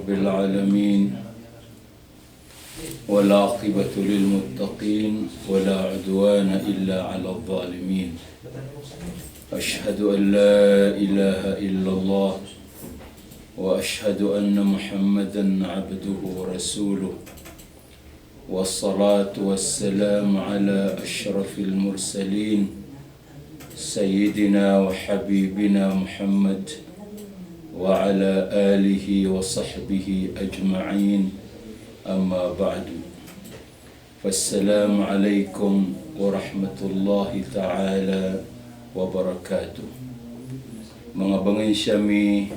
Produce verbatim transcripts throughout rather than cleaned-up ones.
العالمين، والعاقبة للمتقين، ولا عدوان إلا على الظالمين. أشهد أن لا إله إلا الله، وأشهد أن محمدا عبده ورسوله. والصلاة والسلام على أشرف المرسلين، سيدنا وحبيبنا محمد، وعلى آله وصحبه أجمعين. أما بعد، فالسلام عليكم ورحمة الله تعالى وبركاته. Manga bangensa mi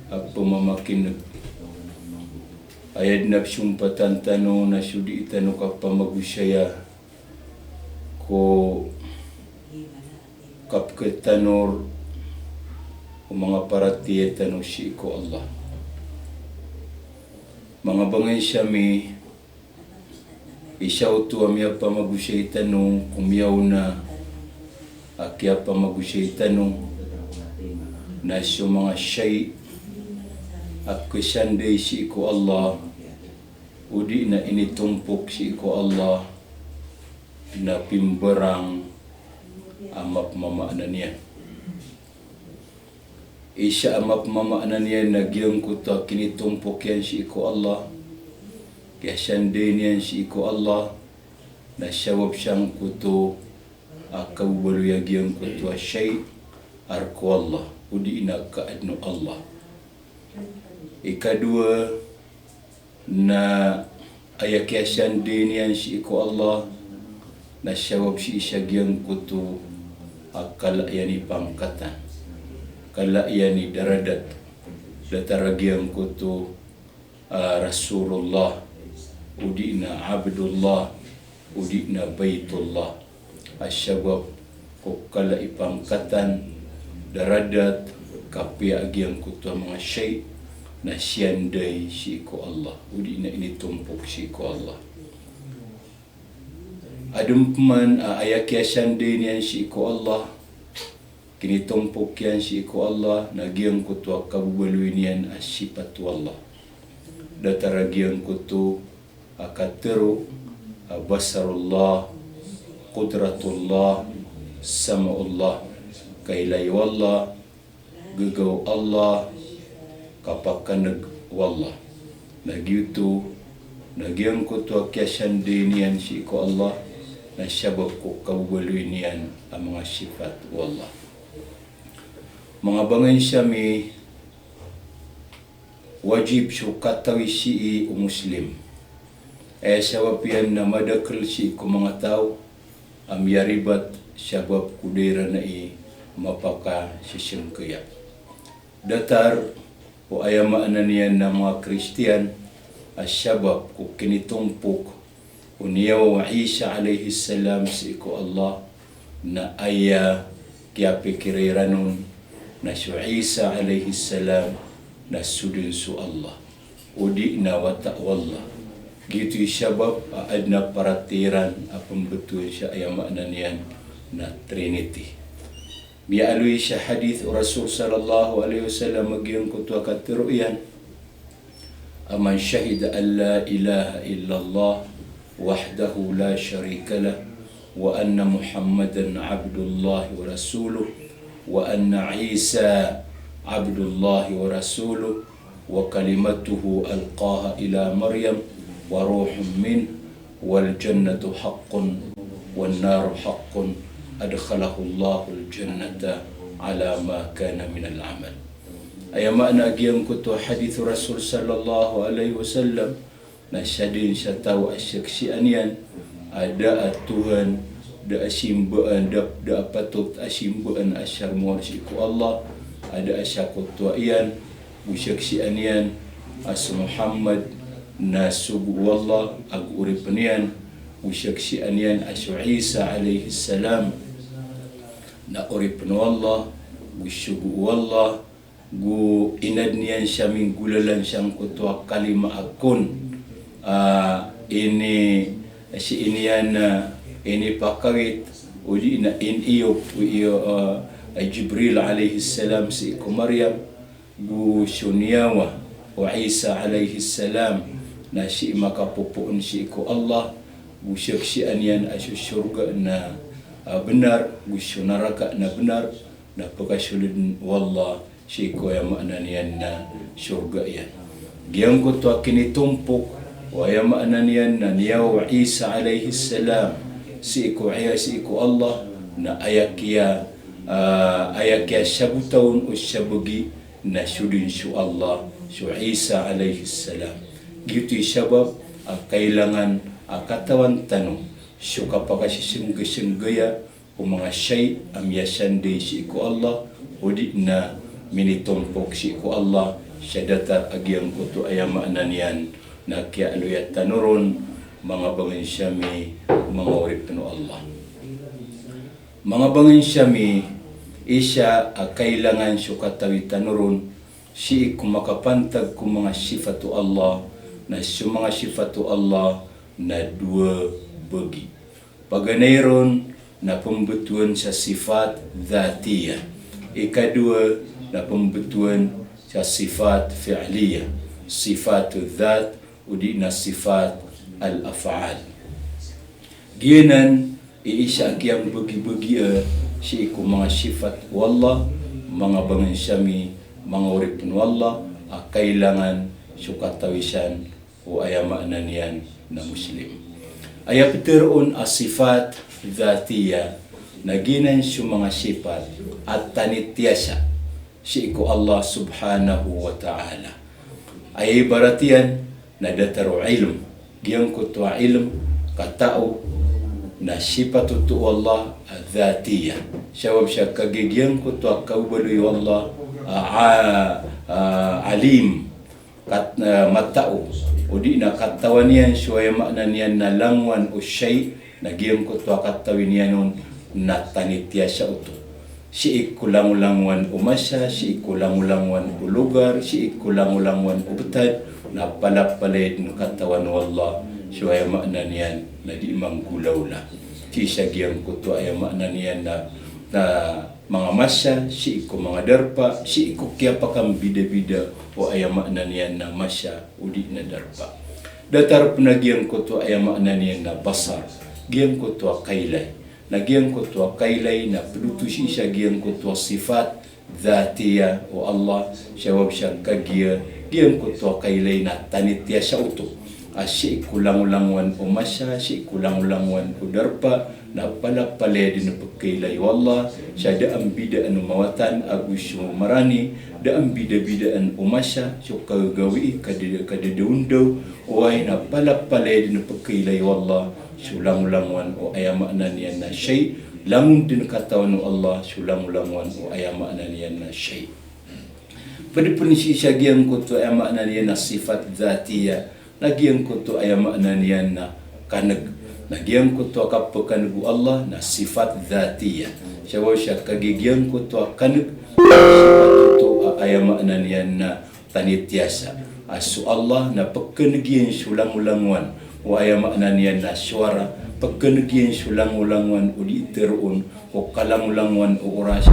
a pemamakineg, aya den a pesompatan tano na so dii tano kapamagosaya ko kapeketano o manga paratiyaya tano sii ko Allah. Manga bangensa mi, isa oto a miyapamagosay tano ko miyaona a kiyapamagosay tano na so manga shay a pekesanday sii ko Allah, odi na initompok sii ko Allah na pimbarang a mapemamaana niyan. Isa a mapemamaana niyan na giyangkoto a kinitompok iyan sii ko Allah, kiyasanday niyan sii ko Allah, na sabap sangkoto a kababaloy a giyangkoto a shay a rek o Allah, odi na kaadn o Allah. Ikadowa, na aya kiyasanday niyan sii ko Allah na sabap sii sa giyangkoto a kala iyan i pangkatan, kala iyan i daradat, datar a giyangkoto a Rasulullah, odi na Abdullah, odi na Baitullah. A sabap ko kala i pangkatan, daradat, kapiya a giyangkoto a manga shay na siyanday sii ko Allah, odi na initompok sii ko Allah. Aden peman a aya kiyasanday niyan sii ko Allah, kinitompok iyan sii ko Allah, na giyangkoto a kababaloy niyan a sipat o Allah. Datar a giyangkoto a katero a basarullah, qudratullah, sam'ullah, kailay o Allah, gegaw o Allah, kapakaneg o Allah. Na giyoto, na giyangkoto a kiyasanday niyan sii ko Allah, na sabap ko kababaloy niyan a manga sipat o Allah. Manga bangensa mi, wajib so katawi sii o Muslim. Aya sabap iyan na madakel sii ko manga taw a miyaribat sabap ko da iran ai mapakasesengkaya. Datar o aya maana niyan na manga Kristiyan a sabap ko kinitompok o niyawa o Isa alayhis salam sii ko Allah, na aya kiyapikira iran on na so Isa alayhis salam na so den so Allah, odi na wata o Allah. Giyoto i sabap a aden a paratiyaya iran a pembetowan sa aya maana niyan na Trinity. Miyaaloy sa hadith o Rasul sallallahu alayhi wasallam a giyangkoto a katero iyan a, "Man shahida an la ilaha illallah wahdahu la sharika lah, wa anna Muhammadan abdullahi wa rasuluh, wa anna Isa abdullahi wa rasuluh, wa kalimatuhu alqaha ila Maryam, wa ruhun minh, wal jannatu haqqun, wan naru haqqun, adkhalahullahu al-jannata ala ma kana minal amal." Aya maana a giyangkoto a hadith o Rasul sallallahu alayhi wasallam, na sadn sa taw a saksian iyan a da a Tuhan, da a simbaan, da, da a patot a simbaan a sarmor sii ko Allah, a da a sakotoa iyan, go saksian iyan a so Muhammad na sogo o Allah ago oripen iyan, go saksian iyan a so Isa alayhis salam na oripen o Allah go sogo o Allah, go inadn iyan sa minggolalan sangkoto a kalima a kon, a, ini, sii niyan, a, inipakawit, odi na iniyop, iyo, a, a Jibril alayhis salam sii ko Maryam, go so niyawa o Isa alayhis salam, na sii makapopoon sii ko Allah, go saksian iyan a so sorga na, ah, bnar, go so naraka na bnar, na pkasoldn o Allah sii ko aya maana niyan na sorga iyan. Giyangkoto a kinitompok o aya maana niyan na niyawa o Isa alayhis salam sii ko aya, sii ko Allah, na aya kiya, ah, aya kiyasabota on o sabagi na so dn so Allah, so Isa alayhis salam. Giyoto i sabap a kailangan a katawan tano so kapakasisnggsnggaya o manga shay a miyasanday sii ko Allah, odi na minitompok sii ko Allah sa datar a giyangkoto aya maana niyan na kiyaaloya tano ron, manga bangnsa mi, manga oripn o Allah. Manga bangnsa mi, isa a kailangan so katawi tano ron sii ko makapantag ko manga sifat o Allah, na so manga sifat o Allah na dowa bagi. Paganay ron na pmbtowan sa sifat dhatiya. Ikadowa na pmbtowan sa sifat fi'liya, sifat dhat, odi na sifat al-af'al. Giyanan i isa a kiyambagibagi, eh, sii ko manga sifat o Allah, manga bangnsa mi, manga oripn o Allah, a kailangan so katawi san o aya maana niyan na Muslim. Aya ptharoon a sifat dhatiya, na giyanan so manga sifat a tanitiyasa sii ko Allah subhanahu wa ta'ala. Aya ibarat iyan na datar o ilm. Giyangkoto a ilm, katao, na sifat oto o Allah a dhatiya. Sabap sa kagiya giyangkoto a kababaloy o Allah a, a, a, alim, kat-, eh, matao, odi na katawan iyan so aya maana niyan na langowan o shay, na giyangkoto a katawi niyan on na tanitiyasa oto. Sii ko langolangowan o masa, sii ko langolangowan o logar, sii ko langolangowan o btad, na palapalaya dn katawan o Allah so aya maana niyan na di manggolawla. Sii sa giyangkoto aya maana niyan na, na manga masa, sii ko manga darpa, sii ko kiyapakambidabida o aya maana niyan na masa odi na darpa. Datar pn a giyangkoto aya maana niyan na basar, giyangkoto a kailay. Na giyangkoto a kailay na pd oto sii sa giyangkoto a sifat dhatiya o Allah, sabap sa kagiya giyangkoto a kailay na tanitiyasa oto a sii ko langolangowan o masa, sii ko langolangowan o darpa, na palapalaya dn pkailay o Allah sa da a mbidaan o mawatan ago so marani, da a mbidabidaan o masa, so kagagawii, kada-, kadadaondaw, oway, na palapalaya dn pkailay o Allah so langolangowan o aya maana niyan na shay, langon dn katawan o Allah so langolangowan o aya maana niyan na shay. Pd pn sii sa giyangkoto aya maana niyan na sifat dhatiya, na giyangkoto aya maana niyan na kan'g. Na giyangkoto a kapkan'g o Allah na sifat dhatiya. Sabap sa kagiya giyangkoto a kan'g, sifat oto a aya maana niyan na tanitiyasa. A so Allah na pkan'g iyan so langolangowan o aya maana niyan na sowara, pkan'g iyan so langolangowan o di tharoon o kalangolangowan o oras,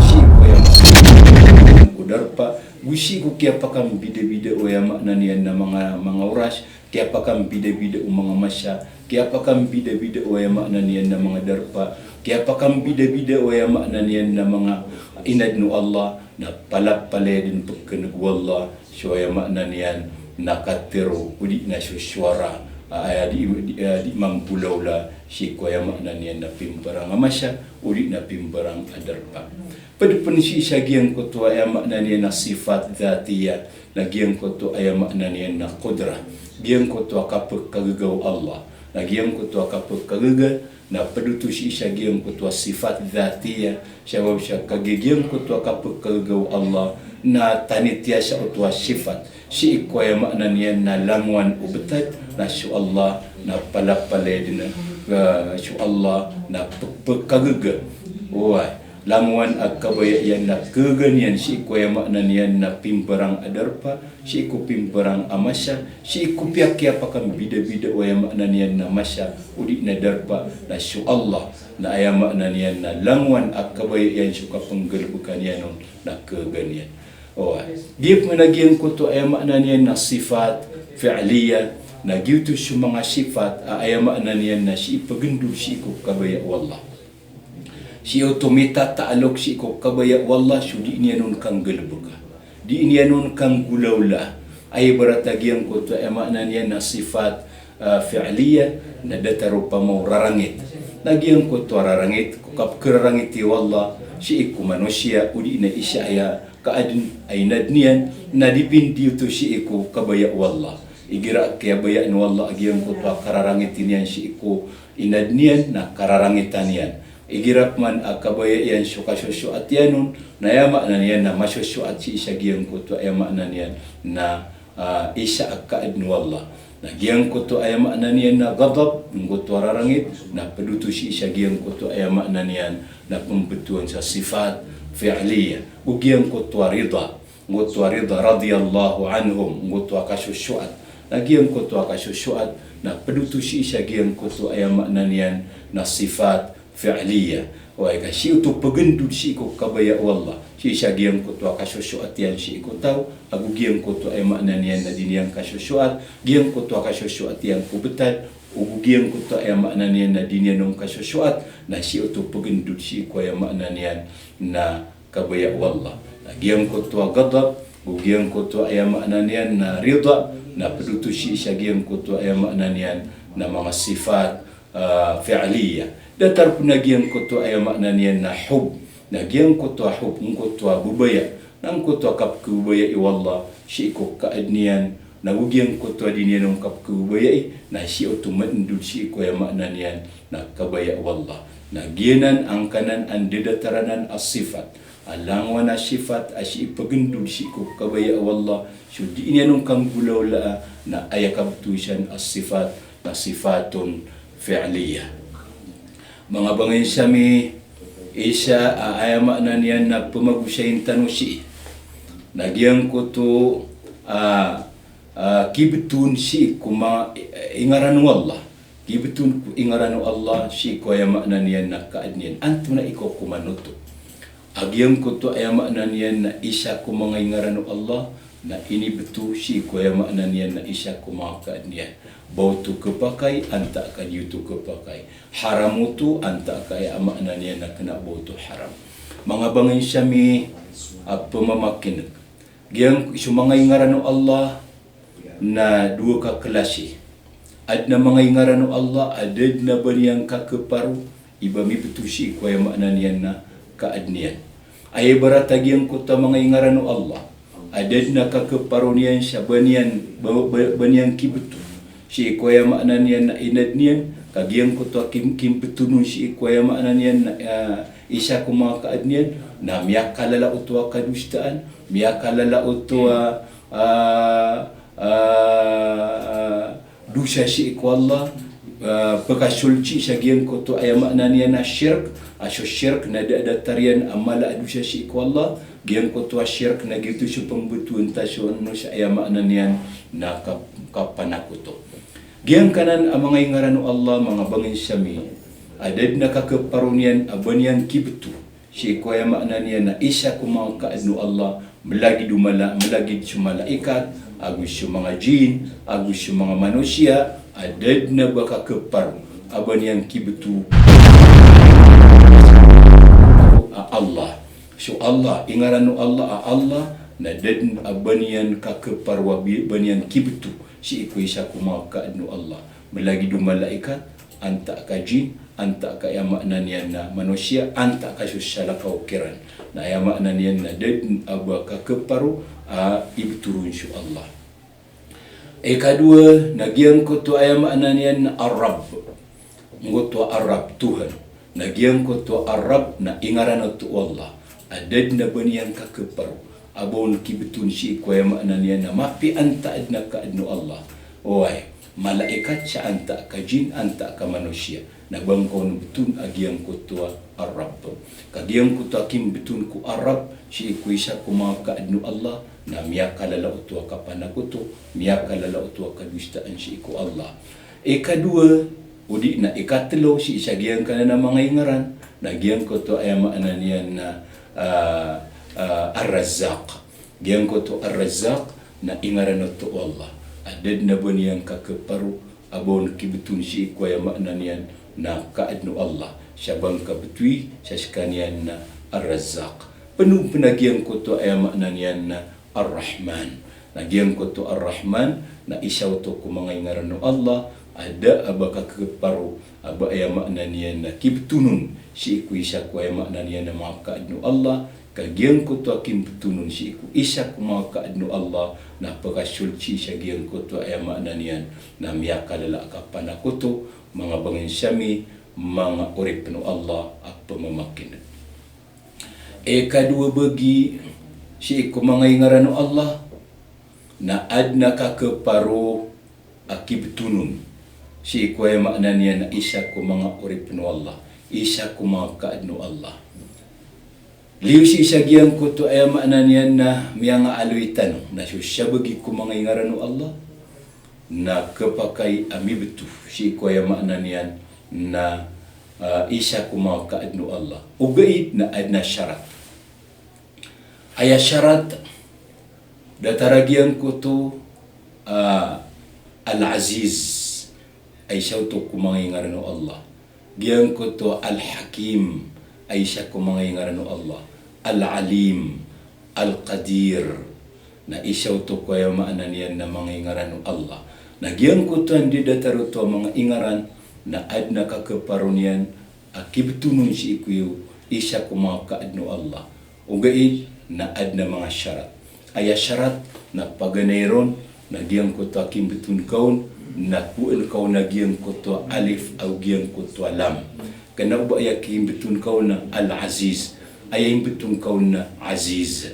sii ko aya maana niyan o darpa, go sii ko kiyapakambidabida o aya maana niyan na manga, manga oras, kiyapakambidabida o manga masa, kiyapakambidabida o aya maana niyan na manga darpa, kiyapakambidabida o aya maana niyan na manga inadn o Allah, na palapalaya dn pkan'g o Allah so aya maana niyan na katharo, odi na so sowara a aya di, di, a di manggolawla sii ko aya maana niyan na pimbarang a masa, odi na pimbarang a darpa. Pd pn sii sa giyangkoto aya maana niyan na sifat dhatiya, na giyangkoto aya maana niyan na qudra. Giyangkoto a kapkagaga o Allah. Na giyangkoto a kapkagaga na pd oto sii sa giyangkoto a sifat dhatiya, sabap sa kagiya giyangkoto a kapkagaga o Allah na tanitiyasa oto a sifat. Sii ko aya maana niyan na langowan o btad, na so Allah na palapalaya dn, eh, so Allah na p-, pkagaga. Oway, langowan a kabaya iyan na kagaga niyan sii ko aya maana niyan na pimbarang a darpa, sii ko pimbarang a masa, sii ko piya kiyapakambidabida o aya maana niyan na masa, odi na darpa, na so Allah na aya maana niyan na langowan a kabaya iyan so kapnggalbka niyan on na kagaga niyan. Oway. Giya pman a giyangkoto a aya maana niyan na sifat fi'liya, na giyoto so manga sifat a aya maana niyan na sii pagndod sii ko kabaya o Allah. Sii oto mitataalok sii ko kabaya o Allah so dii niyan on kanggalbka, dii niyan on kanggolawlaa. Aya ibarat a giyangkoto a aya maana niyan na sifat, ah, fi'liya, na datar opama o rarangit. Na giyangkoto a rarangit, ko kapkhararangiti o Allah sii ko manosiya, odi na isa a aya kaadn a inadn iyan, na dipindi oto sii ko kabaya o Allah. Igira a kiyabayaan o Allah a giyangkoto a kararangiti niyan sii ko inadn iyan, na kararangitan iyan. Igira pman a kabaya iyan so kasosoat iyan on, na aya maana niyan na masosoat sii sa giyangkoto a aya maana niyan na, ah, isa a kaadn o Allah. Na giyangkoto a aya maana niyan na ghadab, giyangkoto a rarangit, na pd oto sii sa giyangkoto a aya maana niyan na pmbtowan sa sifat fi'liya. Go giyangkoto a rida, giyangkoto a rida radiyallahu anhum, giyangkoto a kasosoat. Na giyangkoto a kasosoat na pd oto sii sa giyangkoto a aya maana niyan na sifat fi'liya. Oway, ka sii oto pagndod sii ko kabaya o Allah sii sa giyangkoto a kasosoat iyan sii ko taw, ago giyangkoto a aya maana niyan na di niyan kasosoat, giyangkoto a kasosoat iyan ko btad, ago giyangkoto a aya maana niyan na di niyan on kasosoat, na sii oto pagndod sii ko aya maana niyan na kabaya o Allah. Na giyangkoto a ghadab, go giyangkoto a aya maana niyan na rida, na pd oto sii sa giyangkoto a aya maana niyan na manga sifat, ah, fi'liya. Datar pn a giyangkoto a aya maana niyan na hub. Na giyangkoto a hub, giyangkoto a babaya, na giyangkoto a kapkhababayai o Allah sii ko kaadn iyan, na go giyangkoto a di niyan on kapkhababayai, na sii oto mandod sii ko aya maana niyan na kabaya o Allah. Na giyanan angkanan a ndadatar anan a sifat a langowan a sifat a sii pagndod sii ko kabaya o Allah so dii niyan on kanggolawlaa, na aya kabtowi san a sifat na sifatun fi'liya. Manga bangensa mi, isa a aya maana niyan na pmagosayin tano sii na giyangkoto a, ah, kibtoon sii ko ma-, ingaran o Allah. Kibtoon ko ingaran o Allah sii ko aya maana niyan na kaadn iyan. Antonaa i kokoman oto? A giyangkoto a aya maana niyan na isa ko manga ingaran o Allah na inibto sii ko aya maana niyan na isa ko manga kaadn iyan. Ba oto khapakay, antaa ka di oto khapakay. Haram oto, antaa ka aya maana niyan na kna ba oto haram. Manga bangensa mi a pmamakin'g, giyangkoto so manga ingaran o Allah na dowa ka klasi. Adn a manga ingaran o Allah a da dn a ba niyan kakeparo i ba mibto sii ko aya maana niyan na kaadn iyan. Aya ibarat a giyangkoto a manga ingaran o Allah a da dn a kakeparo niyan sa ba niyan, ba, ba, ba niyan kibto sii ko aya maana niyan na inadn iyan, ka giyangkoto a kim-, kimbton on sii ko aya maana niyan na, ah, isa ko manga kaadn iyan, na miyakalala oto a kadosaan, miyakalala oto a, ah, ah, dosa sii ko Allah, ah, pkasold sii sa giyangkoto a aya maana niyan na shirk, a so shirk na da a datar iyan a mala a dosa sii ko Allah, giyangkoto a shirk na giyoto so pmbtowan ta so ano sa aya maana niyan na kap-, kapanakoto. Giyangkanan a manga ingaran o Allah, manga bangensa mi, a da dn a kakeparo niyan a ba niyan kibto sii ko aya maana niyan na isa ko manga kaadn o Allah, malagid o mala-, malagid so malaikat, ago so manga jinn, ago so manga manosiya, a da dn a ba kakeparo a ba niyan kibto a Allah. So Allah, ingaran o Allah a Allah, na da dn a ba niyan kakeparo a bi-, ba niyan kibto sii ko isa ko manga kaadn o Allah. Malagid o malaikat, antaa ka jinn, antaa ka aya maana niyan na manosiya, antaa ka so salakaw kiran. Na aya maana niyan na da dn a ba kakeparo a ibto ron so Allah. Ikadowa, na giyangkoto a aya maana niyan na Ar-Rabb. Giyangkoto a Ar-Rabb, Tuhan. Na giyangkoto a Ar-Rabb na ingaran oto o Allah a da dn a ba niyan kakeparo a ba on kibton sii ko aya maana niyan na mapiya antaa dn a kaadn o Allah. Oway, malaikat sa antaa ka jinn, antaa ka manosiya. Na ba ngka on bton a giyangkoto a Ar-Rabb. Ka giyangkoto a kimbton ko Ar-Rabb sii ko isa ko manga kaadn o Allah, na miyakalala oto a kapanakoto, miyakalala oto a kadosaan sii ko Allah. Ikadowa, odi na ikatlo sii sa giyangkanan a manga ingaran, na giyangkoto a aya maana niyan na, ah, ah, Ar-Razzaq. Giyangkoto Ar-Razzaq na ingaran oto o Allah. A da dn a ba niyan kakeparo a ba on kibton sii ko aya maana niyan na kaadn o Allah. Sa ba ngka btowi sa skaniyan na Ar-Razzaq. Pn on pn a giyangkoto aya maana niyan na Ar-Rahman. Na giyangkoto Ar-Rahman na isa oto ko manga ingaran o Allah a da a ba kakeparo a ba aya maana niyan na kibton on sii ko isa ko aya maana niyan na manga kaadn o Allah, ka giyangkoto a kimbton on sii ko isa ko manga kaadn o Allah na pkasold sii sa giyangkoto a aya maana niyan na miyakalala a kapanakoto, manga bangsa mi, manga oripn o Allah a pmamakin'g. Ikadowa bagi sii ko manga ingaran o Allah na adn a kakeparo a kibton on sii ko aya maana niyan na isa ko manga oripn o Allah, isa ko manga kaadn o Allah. Liyo sii sa giyangkoto aya maana niyan na miyangaaloy tano na so sabagi ko manga ingaran o Allah na kepakay a mibto sii ko aya maana niyan na, ah, isa ko manga kaadn o Allah. Ogaid na adn a sharat. Aya sharat, datar a giyangkoto, ah, Al-Aziz, a isa oto ko manga ingaran o Allah. Giyangkoto Al-Hakim, a isa ko manga ingaran o Allah. Al-Alim, Al-Qadir, na isa oto ko aya maana niyan na manga ingaran o Allah. Na giyangkoto andi datar oto a manga ingaran na adn a kakeparo niyan a kibton on sii ko isa ko manga kaadn o Allah. Ogaid na adn a manga sharat. Aya sharat na paganay ron na giyangkoto a kimbton ka on na kowaan ka on a giyangkoto a alif ago giyangkoto a lam. Kna o ba aya kimbton ka on na Al-Aziz, aya imbton ka on na Aziz.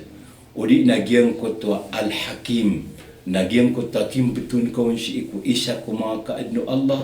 Odi na giyangkoto a Al-Hakim, na giyangkoto a kimbton ka on sii ko isa ko manga kaadn o Allah,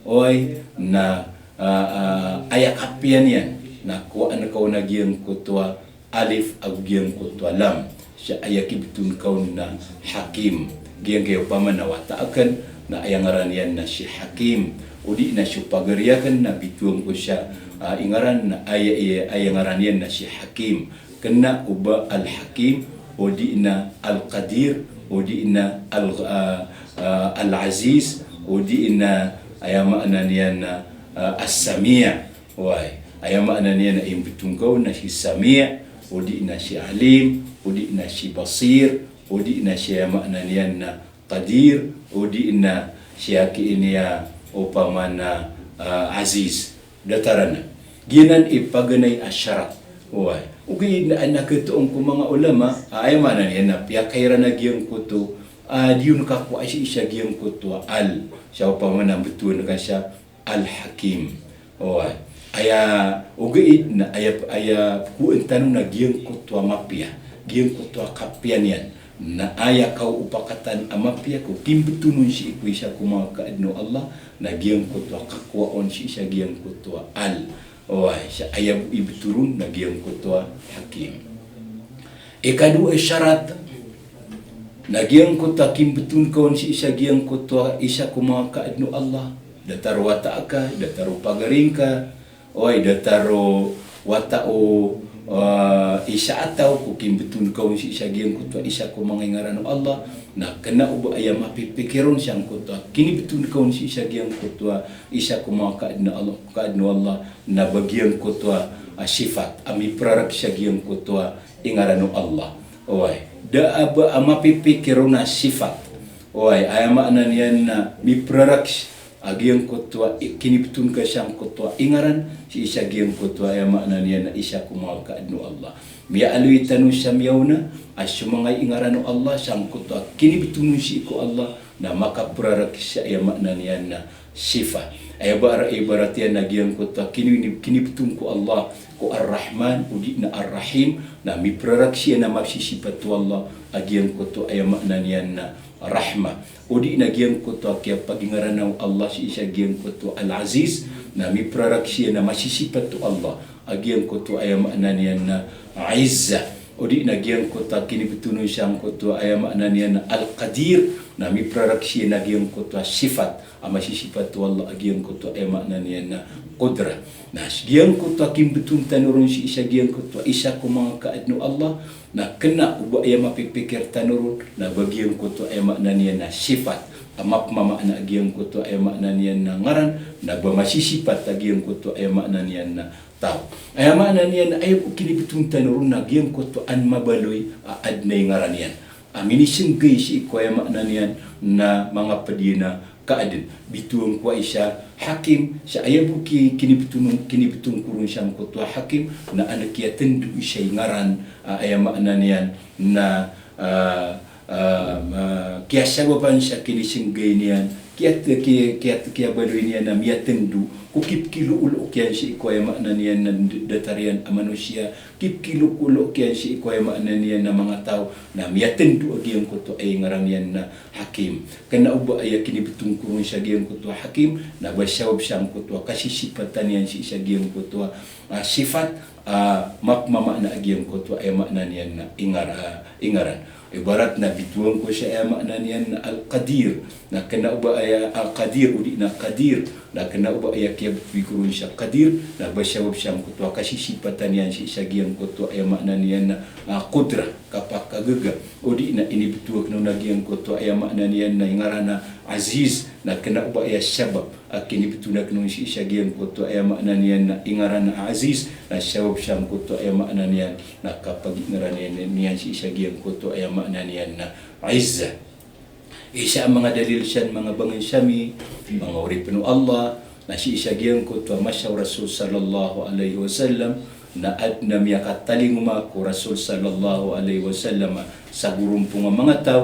oway, na, ah, ah, aya kapiya niyan na kowaan ka on a giyangkoto a alif ago giyangkoto a lam sa aya kibton ka on na Hakim. Giyangkaya opama na wata akn na aya ngaran iyan na si Hakim, odi na so pagari akn na bitowan ko sa, ah, ingaran na aya, aya, aya ngaran iyan na si Hakim. Kna o ba Al-Hakim, odi na Al-Qadir, odi na Al-, ah, ah, Al-Aziz, odi na aya maana niyan na, ah, As-Sami'. Oway, aya maana niyan na imbton ka on na si Sami', odi na si Alim, odi na si Basir, odi na si aya maana niyan na Qadir, odi na si aki ini a opama na, ah, Aziz. Datar anan. Giyanan i paganay a sharat. Oway. Ogaid na, na ketoon ko manga ulama, ah, aya maana niyan na piyakay iran a giyangkoto, ah, di on kakowa sii sa giyangkoto a Al. Sa opama na mbtowan ka sa Al-Hakim. Oway. Aya, ogaid na aya, aya kowaan tano na giyangkoto a mapiya, giyangkoto a kapiya niyan. Na aya kaw opakatan a mapiya ko kimbton on sii ko isa ko manga kaadn o Allah, na giyangkoto a kakowa on sii sa giyangkoto a Al. Oway, sa aya bo imbto ron na giyangkoto a Hakim. Ikadowa a sharat, na giyangkoto a kimbton ka on sii sa giyangkoto a isa ko manga kaadn o Allah, datar o wata aka, datar o pagari ngka, oway, datar o wata o, ah, isa a taw ko kimbton ka on sii sa giyangkoto a isa ko manga ingaran o Allah, na kna o ba aya mapipikir on sangkoto a kinimbton ka on sii sa giyangkoto a isa ko manga kaadn o Allah, kaadn o Allah, na ba giyangkoto a, ah, sifat a miprarek sa giyangkoto a ingaran o Allah. Oway, da a ba a mapipikir on a sifat. Oway, aya maana niyan na miprarek a giyangkoto a i-, kinimbton ka sangkoto a ingaran sii sa giyangkoto a aya maana niyan na isa ko manga kaadn o Allah. Miyaaloy tano sa miyaona a so manga ingaran o Allah sangkoto a kinimbton on sii ko Allah na makaprarek sa aya maana niyan na sifa. Aya ba ara ibarat iyan na giyangkoto a kini-, kinimbton ko Allah ko Ar-Rahman, odi na Ar-Rahim, na miprarek siyan a masisipat o Allah a giyangkoto aya maana niyan na Rahma. Odi na giyangkoto a kiyapagingaran o Allah sii sa giyangkoto Al-Aziz, na miprarek siyan a masisipat o Allah a giyangkoto aya maana niyan na Izza. O di na giyangkoto a kinibetowan sangkoto a aya maana niyan na Al-Qadir, na mipraraksiyana giyangkoto a sifat a masisipat o Allah a giyangkoto a aya maana niyan na Qudra. Na giyangkoto a kimbetowan tano ron sii sa giyangkoto a isa ko manga kaadn o Allah, na kena o ba aya mapipikir tano ron, na ba giyangkoto a aya maana niyan na sifat a mapmamaana a giyangkoto a aya maana niyan na ngaran, na ba masisipat a giyangkoto a aya maana niyan na taw. Aya maana niyan na aya bo kinibetowan tano ron na giyangkoto an mabaloy a adn a ingaran iyan a minisenggay sii ko aya maana niyan na manga ped iyan a kaadn. Betowan ko a isa Hakim, sa aya bo ki-, kinibetowan, kinibetowan ko ron sangkoto a Hakim, na an kiyatendo isa ingaran a aya maana niyan na, ah, ah, ah, kiyasabapan sa kinisenggay niyan, kiyat-, ki-, kiyat-, kiyabaloy niyan a miyatendo ko kipkilolok iyan sii ko aya maana niyan na d-, datar iyan a manosiya, kipkilolok iyan sii ko aya maana niyan na manga taw, na miyatendo a giyangkoto a ingaran iyan na Hakim. Kena o ba aya kinibetowan ko ron sa giyangkoto a Hakim, na ba sabap sangkoto a kasisipatan iyan sii sa giyangkoto a, ah, sifat, ah, mapmamaana a giyangkoto a aya maana niyan na ingar-, ah, ingaran. Ibarat na betowan ko sa aya maana niyan na Al-Qadir, na kena o ba aya Al-Qadir, o di na Qadir, na kena o ba aya kiyabetowi ko ron sa Qadir, na ba sabap sangkoto a kasisipatan iyan sii sa giyangkoto a aya maana niyan na, ah, Qudra, kapakagaga. O di na inibetowan ko ron a giyangkoto a aya maana niyan na ingaran a Aziz, na kena o ba aya sabap a kinibetowan ko ron sii sa giyangkoto a aya maana niyan na ingaran a Aziz, na sabap sangkoto a aya maana niyan na kapagingaran iyan, niyan sii sa giyangkoto a aya maana niyan na Izza. Isa a manga dalil san, manga bangensa mi, manga oripen o Allah, na sii sa giyangkoto a masa o Rasul sallallahu alaihi wasallam, na adn a miyakatalingoma ko Rasul sallallahu alaihi wasallam sa gorompong a manga taw,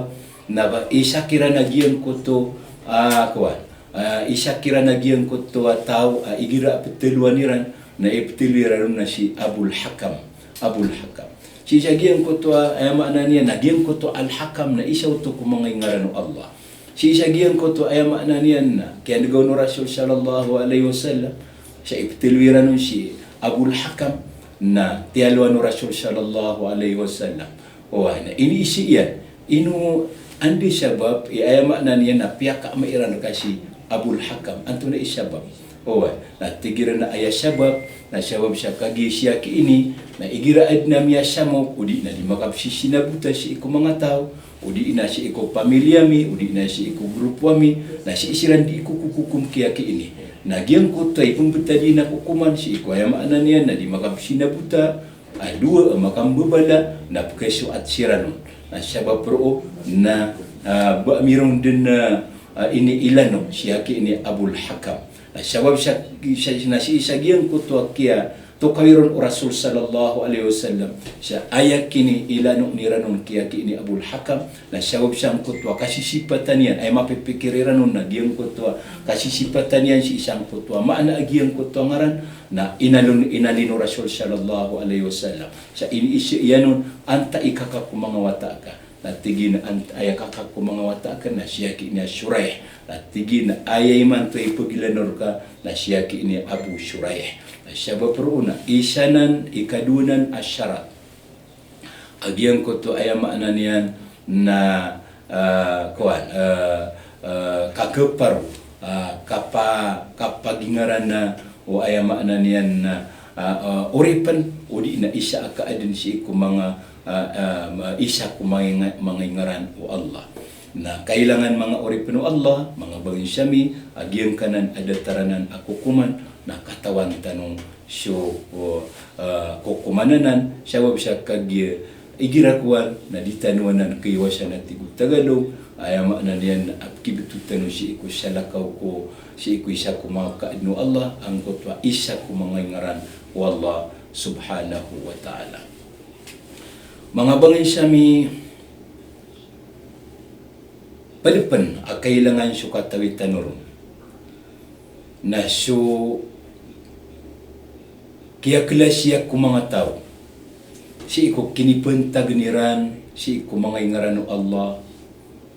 na ba isa kiran a giyangkoto, ah, kowan, ah, isa kiran a giyangkoto a taw, ah, igira a petelowan iran, na ipetelo iran on na si Abul Hakam. Abul Hakam. Sii sa giyangkoto a, aya maana niyan na giyangkoto Al-Hakam na isa oto ko manga ingaran o Allah. Sii sa giyangkoto a, aya maana niyan na kiyanega on o Rasul sallallahu alaihi wasallam, sa ipetelo iran on si Abul Hakam, na tiyalowan o Rasul sallallahu alaihi wasallam. Oway, na iniiza iyan, ino anda i sabap i, aya maana niyan na piyakaama iran reka si Abul Hakam, antonaa i sabap? Oway, na tig iran a aya sabap, na sabap sa kagiya si Aki ini, na igira adn a miyasamok, o di na di makapesisinabota sii ko manga taw, o di na sii ko pamilya mi, o di na sii ko grupo ami, na sii siran di kokokokom ki Aki ini. Na giyangkoto a ipembetad iyan a kokoman sii ko, aya maana niyan na di makapesinabota, a dowa a makambebala, na pekesoat siran on. Na sabap roo na, ah, ba ami ron den, ah, ah, iniilano si Aki ini Abul Hakam. Na sabap sa, sa, na sii sa giyangkoto a kiyatokawi ron o Rasul sallallahu alaihi wasallam sa aya kiniilano iran on ki Aki ini Abul Hakam, na sabap sangkoto a kasisipatan iyan, aya mapipikir iran on na giyangkoto a kasisipatan iyan sii sangkoto a maana a giyangkoto a ngaran, na inalon, inalin o Rasul sallallahu alaihi wasallam. Sa iniiza iyan on, antaa i kaka ko manga wata aka? Na tig iyan a ant-, aya kaka ko manga wata aka na si Aki ini a Shuraih. Na tig iyan a aya imanto a ipegilano reka na si Aki ini a Abu Shuraih. Na sabap roo na isa nan, ikadowa nan a sharat a giyangkoto a, aya maana niyan na, ah, kowan, ah, ah, kakeparo, ah, kapa-, kapagingaran o, aya maana niyan na, ah, ah, oripen, o di na isa a kaadn sii ko manga, ah, ah, ma-, isa ko manga, manga ingaran o Allah. Na kailangan, manga oripen o Allah, manga bangensa mi, a giyangkanan a datar anan a kokoman na katawan tano so, o, ah, kokoman anan, sabap sa kagiya igira kowan na di tano anan kaiwasan a tig o Tagalog, aya maana niyan na a pekibetowan tano sii ko salakaw ko, sii ko isa ko manga kaadn o Allah, angkoto a isa ko manga ingaran o Allah subhanahu wa ta'ala. Manga bangensa mi, pelepen a kailangan so katawi tano ron na so kiyaklasiya ko manga taw sii ko kinipentagen iran sii ko manga ingaran o Allah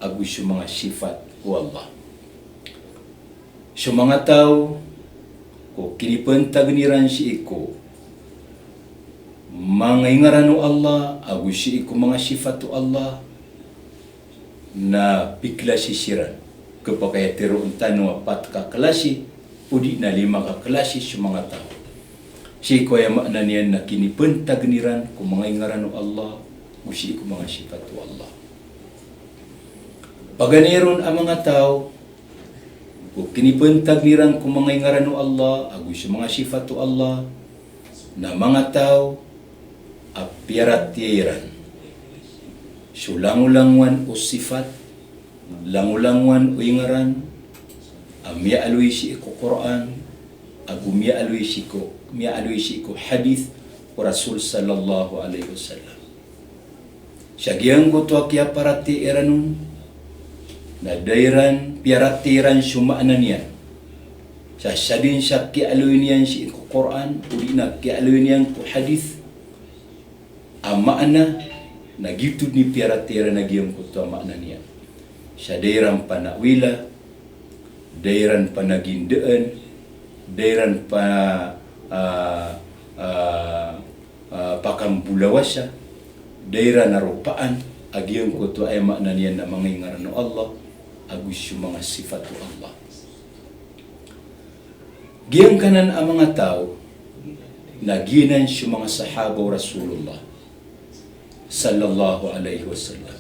ago so manga sifat o Allah. So manga taw ko kinipentagen iran sii ko manga ingaran o Allah, ago sii ko manga sifat o Allah, na piklasi siran. Khapakay a teroon tano a pat ka klasi, odi na lima ka klasi so manga taw. Sii ko aya maana niyan na kinipantagn iran ko manga ingaran o Allah, ago sii ko manga sifat o Allah. Paganay ron a manga taw, ko kinipantagn iran ko manga ingaran o Allah, ago so manga sifat o Allah, na manga taw a piyaratiyaya iran so langolangowan o sifat, langolangowan o ingaran, a miyaaloy sii ko Qur'an, ago miyaaloy sii ko, miyaaloy sii ko hadith o Rasul sallallahu alaihi wasallam. Sa giyangkoto a kiyaparatiyaya iran on, na da iran piyaratiyaya iran so maana niyan. Sa sadn sa kiyaaloy niyan sii ko Qur'an, odi na kiyaaloy niyan ko hadith a maana, na giyoto dn i piyaratiyaya iran a giyangkoto a maana niyan. Sa da iran panawila, da iran panagindaan, da iran pa, ah, ah, ah, pakambolawasa, da iran a ropaan a giyangkoto a aya maana niyan na manga ingaran o Allah, ago so manga sifat o Allah. Giyangkanan a manga taw, na giyanan so manga sahaba o Rasulullah sallallahu alaihi wasallam.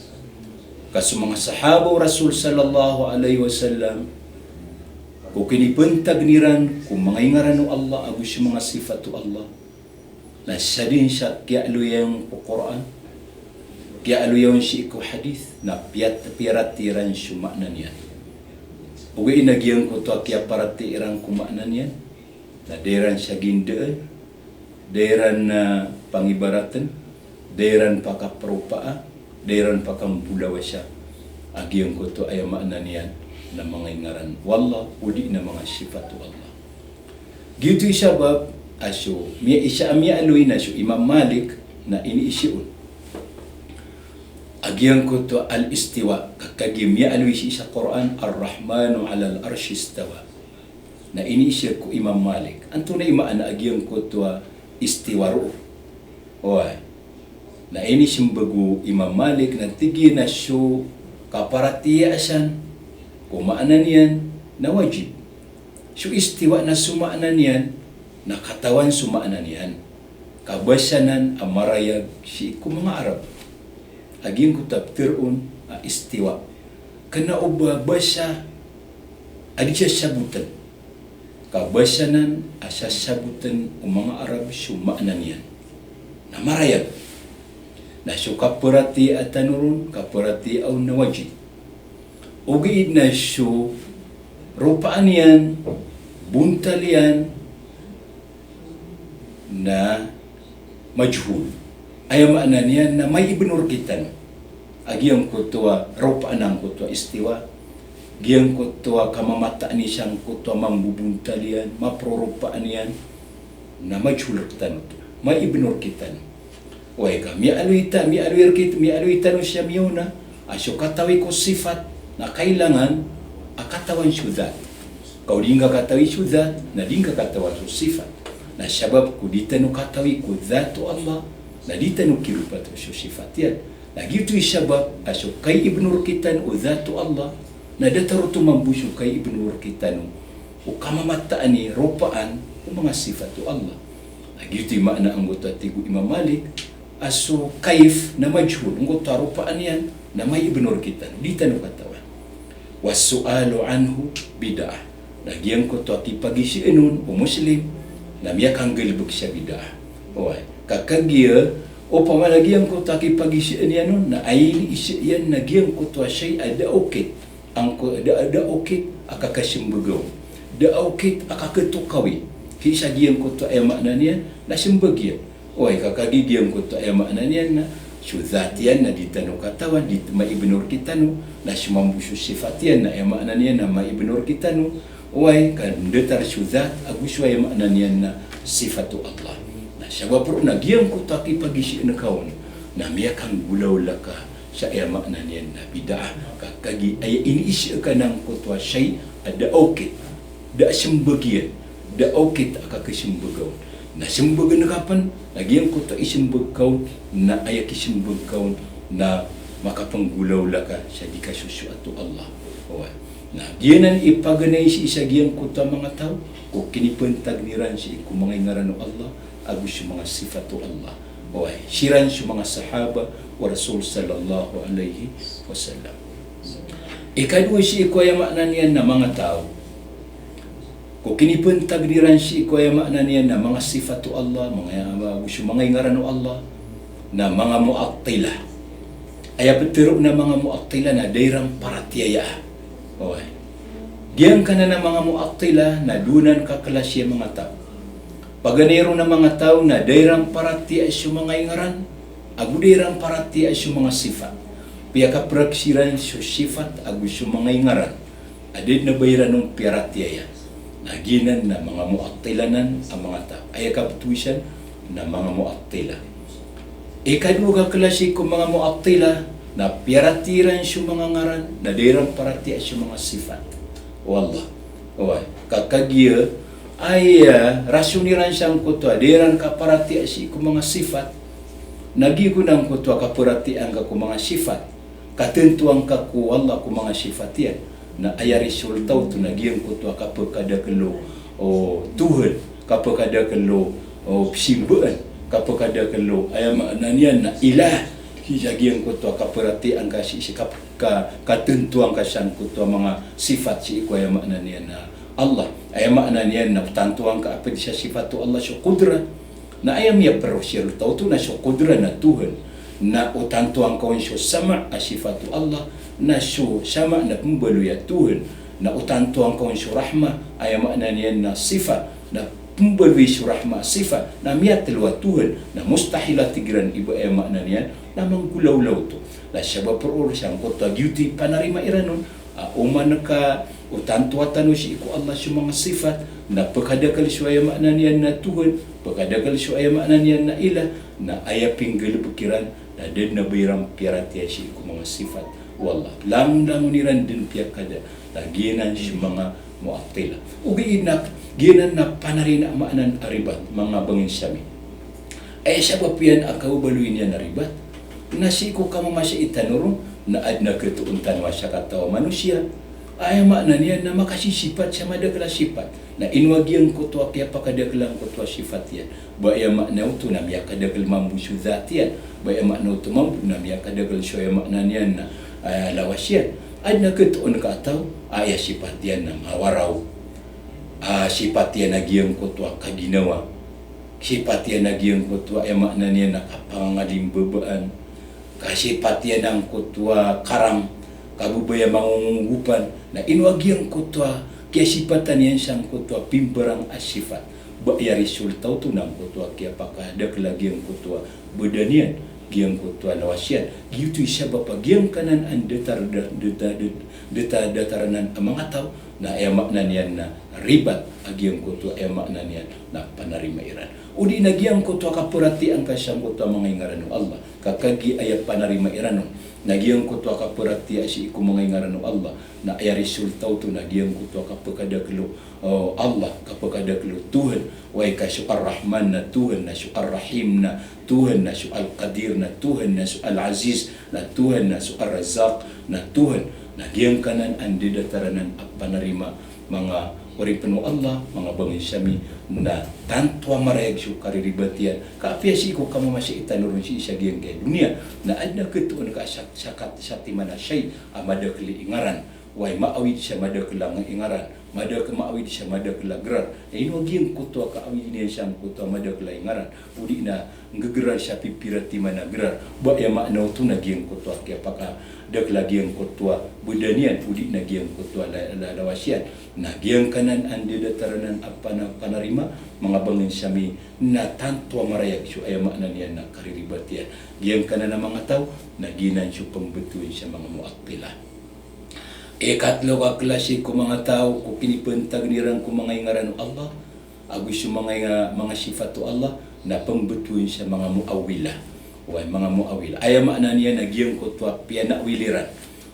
Ka so manga sahaba o Rasul sallallahu alaihi wasallam, ko kinipantagn iran ko manga ingaran o Allah ago so manga sifat o Allah, na sadn sa kiyaaloy iyan ko Qur'an, kiyaaloy iyan sii ko hadith, na piyat-, piyaratiyaya iran so maana niyan. Ogaid na giyangkoto a kiyaparatiyaya iran ko maana niyan, na da iran sagindaan, da iran, ah, pangibaratn, da iran pakaparopaa, da iran pakambolawasa a giyangkoto a aya maana niyan na manga ingaran o Allah, odi na manga sifat o Allah. Giyoto i sabap a so miya-, isa a miyaaloy na so Imam Malik na iniiza on a giyangkoto a al-istiwa, ka kagiya miyaaloy sii sa Qur'an, "Ar-Rahmanu alal arshi istawa." Na iniiza ko Imam Malik, antonaa i maana a giyangkoto a istiwa roo? Oway. Na inismbag o Imam Malik na tig iyan a so kaparatiyayaan san ko maana niyan na wajib. So istiwa na so maana niyan na katawan so maana niyan. Ka basa anan a marayag sii ko manga Arab a giyangkoto a ptharoon a istiwa. Kna o ba basa a di sasabotn. Ka basa anan a sasabotn o manga Arab so maana niyan na marayag. Na so kaparatiyayaan tano ron, kaparatiyayaan na wajib. Ogaid na so ropaan iyan, bontal iyan, na majhul. Aya maana niyan na maibn rktano a giyangkoto a ropaan angkoto a istiwa, giyangkoto a kamamataan iyan sangkoto a mambobontal iyan, maproropaan iyan, na majhul rktano oto. Maibn rktano. Oway ka, miyaaloy ta-, miyaaloy rkit-, miyaaloy tano sa miyaona a so katawi ko sifat na kailangan a katawan so dhat. Ka o di ngka katawi so dhat, na di ngka katawan so sifat. Na sabap ko di tano katawi ko dhat o Allah, na di tano kiropat so sifat iyan. Na giyoto i sabap a so kaiibn rktano o dhat o Allah, na datar oto mambo so kaiibn rktano o kamamataan i ropaan o manga sifat o Allah. Na giyoto i maana angkoto a tig o Imam Malik a so kaif na majhul, angkoto a ropaan iyan na maibn rktano, di tano katawan. Wassu'alu anhu bid'ah. Na giyangkoto a kipagizaan on o Muslim na miyakanggalbk sa bid'ah. Oway, ka kagiya opama na giyangkoto a kipagizaan iyan on na iniiza iyan na giyangkoto a shay a da okit, angko-, da, da okit a kakasmbag on, da okit a kakatokawi. Sii sa giyangkoto a aya maana niyan na smbag iyan. Oway, ka kagiya giyangkoto a aya maana niyan na so dhat iyan na di tano katawan, di, maibn rktano, na so mambo so sifat iyan na aya maana niyan na maibn rktano. Oway, ka datar so dhat ago so aya maana niyan na sifat o Allah. Na sabap roo na giyangkoto a kipagizaan ka on na miyakanggolawla ka sa aya maana niyan na bid'ah, ka kagiya aya iniiza ka na angkoto a shay a da okit, da smbag iyan, da okit a kakasmbag on. Na sembag ka pen, na giyangkoto a isembag ka on, na aya kisembag ka on, na makapenggolawla ka sa di kasosoat o Allah. Oway. Na giyanan i paganay sii sa giyangkoto a manga taw ko kinipentag iran sii ko manga ingaran o Allah ago so manga sifat o Allah. Oway, siran so manga sahaba o Rasul sallallahu alaihi wasallam. Ikadowa sii ko aya maana niyan na manga taw ko kinipentag iran sii ko aya maana niyan na manga sifat o Allah, manga, ago so manga ingaran o Allah, na manga Mu'attilah. Aya petero na manga Mu'attilah na da iran paratiyaya. Oway. Giyangkanan a manga Mu'attilah na dowa anan ka klasi a manga taw. Paganay ron a manga taw na da iran paratiyaya so manga ingaran, ago da iran paratiyaya so manga sifat. Piyakaprak siran so sifat ago so manga ingaran a da den a ba iran on piyaratiyaya. Na giyanan na manga Mu'attilah anan a manga taw. Aya kapetowi san na manga Mu'attilah. Ikadowa ka klasi ko manga Mu'attilah na piyaratiyaya iran so manga ngaran, na da iran paratiyaya so manga sifat o Allah. Oway, ka kagiya aya rason iran sangkoto a da iran kaparatiyaya sii ko manga sifat. Na giya ko nangkoto a kaparatiyaya angka ko manga sifat, katantoa angka ko Allah ko manga sifat iyan, na aya resulta oto na giyangkoto a kapekadakel o, o Tuhan, kapekadakel o, o pesimbaan, kapekadakel o, aya maana niyan na ilah. Sii sa giyangkoto a kaparatiyaya angka sii, sii kap-, ka, katantoa angka sangkoto a manga sifat sii ko aya maana niyan na Allah. Aya maana niyan na tantoa angka a ped sa sifat o Allah so qudra. Na aya miyaperosi a resulta oto na so qudra na Tuhan. Na o tantoa angka on so sama' a sifat o Allah, na so sama' na pembaloy a Tuhan. Na o tantoa angka on so rahma, aya maana niyan na sifat, na pembaloy so rahma a sifat, na miyatelo a Tuhan, na mustahil a tig iran i ba aya maana niyan na manggolawla oto. Na sabap roo sangkoto a giyoto i panarima iran on, a oman ka o tantoa tano sii ko Allah so manga sifat, na pekadakel so aya maana niyan na Tuhan, pekadakel so aya maana niyan na ilah, na aya pinggalebek iran, na da den a ba iran piyaratiyaya sii ko manga sifat o Allah. Langon-langon iran den piyakada, na giyanan so manga Mu'attilah. Ogaid na, giyanan na panarima a maana a ribat, manga bangensa mi. Aya sabap iyan a kababaloy niyan a ribat, na sii ko kamamasa i tano ron, na aden a ketoon tano a sakataw a manosiya. Aya maana niyan na makasisipat sa madakel a sipat. Na ino a giyangkoto a kiyapakadakel angkoto a sipat iyan? Ba aya maana oto na miyakadakel mambo so dhat iyan. Ba aya maana oto mambo na miyakadakel so aya maana niyan na, ah, lawas iyan. Aden a ketoon ka a taw, aya sipat iyan na mawaraw. Ah, sipat iyan a giyangkoto a kaginawa. Sipat iyan a giyangkoto a aya maana niyan na kapangangalimbabaan. Ka sipat iyan angkoto a karang, kababaya mangongogopan. Na ino a giyangkoto a kiyasipatan iyan sangkoto a pimbarang a sipat? Ba aya resulta oto na angkoto a kiyapakadakel a giyangkoto a badan iyan, giyangkoto a lawas iyan. Giyoto i sabap a giyangkanan a datar, da-, da-, da-, datar, datar anan a manga taw, na aya maana niyan na ribat a giyangkoto a aya maana niyan na panarima iran. O di na giyangkoto a kaparatiyaya angka sangkoto a manga ingaran o Allah, ka kagiya aya panarima iran on na giyangkoto a kaparatiyaya sii ko manga ingaran o Allah, na aya resulta oto na giyangkoto a kapekadakel o, o Allah, kapekadakel o Tuhan. Oway, ka so Ar-Rahman na Tuhan, na so Ar-Rahim na Tuhan, na so Al-Qadir na Tuhan, na so Al-Aziz na Tuhan, na so Ar-Razzaq na Tuhan. Na giyangkanan a datar anan a panarima, manga oripen o Allah, manga bangensa mi, na tanto a marayag so kariribat iyan. Ka apiya sii ko kamamasa i tano ron sii sa giyangkai a doniya, na aden a ketoon ka a sak-, sakat, satiman a shay a madakel i ingaran. Oway, maawid sa madakel a ingaran, madak-, maawid sa madakel a gerar. Na ino a giyangkoto a kaawid iyan sangkoto a madakel a ingaran, o di na nggegerar sa pipira timan a gerar? Ba aya maana oto na giyangkoto a kiyapakadakel a giyangkoto a badan iyan, o di na giyangkoto a la-, la-, lawas iyan. Na giyangkanan a datar anan a pana-, panarima, manga bangensa mi, na tanto a marayag so aya maana niyan na kariribat iyan. Giyangkanan a manga taw, na giyanan so pembetowan sa manga Mu'attilah. Ikatlo ka klasi ko manga taw ko kinipentagen iran ko manga ingaran o Allah ago so manga, manga sifat o Allah, na pembetowan sa manga Mu'awwilah. Oway, manga Mu'awwilah. Aya maana niyan na giyangkoto a piyana'wil iran,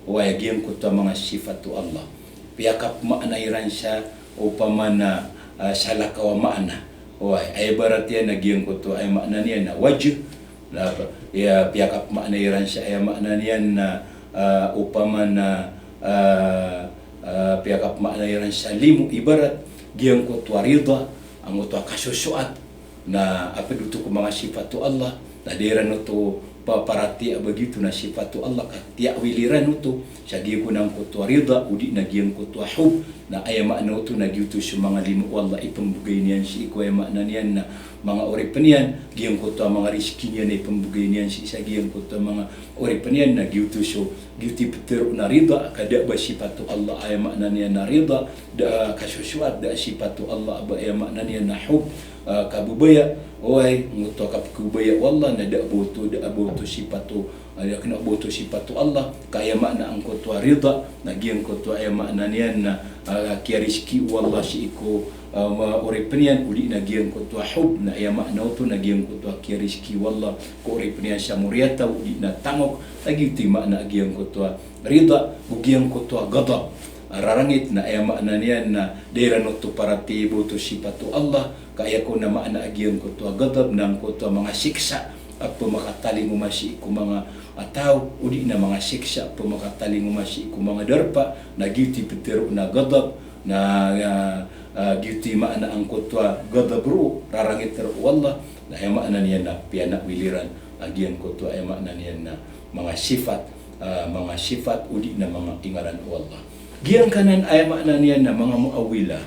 oway, a giyangkoto a manga sifat o Allah. Piyakapmaana iran sa opama na, ah, salakaw a maana. Oway, aya ibarat iyan na giyangkoto aya maana niyan na wajh, na, aya piyakapmaana iran sa aya maana niyan na, ah, opama na, ah, ah, piyakapmaana iran sa limo, ibarat giyangkoto a rida, angkoto a kasosoat, na a pd oto ko manga sipat o Allah, na da iran oto pa-, paratiyaya a ba giyoto na sipat o Allah, ka tiyawil iran oto sa giyangkoto a rida, odi na giyangkoto a hub, na aya maana oto na giyoto so manga limo o Allah i pmbgay niyan sii ko aya maana niyan na manga oripn iyan, giyangkoto a manga rizki niyan i pmbgay niyan sii sa giyangkoto a manga oripn iyan, na giyoto so, giyoto i ptharoon a rida, ka da a ba sipat o Allah aya maana niyan na rida, da a kasosoat, da a sipat o Allah a ba aya maana niyan na hub, ah, kababaya, oway, angkoto a kapkhababaya o Allah, na da a ba oto, da a ba oto sipat o, ah, da kna o ba oto sipat o Allah, ka aya maana angkoto a rida, na giyangkoto aya maana niyan na, ah, kiyarizki o Allah sii ko, ah, ma-, oripn iyan, odi na giyangkoto a hub, na aya maana oto na giyangkoto a kiyarizki o Allah ko oripn iyan sa moriyataw, odi na tangok, na giyoto i maana a giyangkoto a rida, go giyangkoto a ghadab. Ah, rarangit na aya maana niyan na da iran oto paratiyaya a ba oto sipat o Allah, ka aya kon a maana a giyangkoto a ghadab na angkoto a manga siksa a pmakatalingoma sii ko manga, ah, taw, odi na manga siksa a pmakatalingoma sii ko manga darpa, na giyoto i ptharoon a ghadab, na, ah, ah, giyoto i maana angkoto a ghadab roo, rarangit roo o Allah, na aya maana niyan na piyanawil iran a giyangkoto aya maana niyan na manga sipat, ah, manga sipat odi na manga ingaran o Allah. Giyangkanan aya maana niyan na manga Mu'awwilah,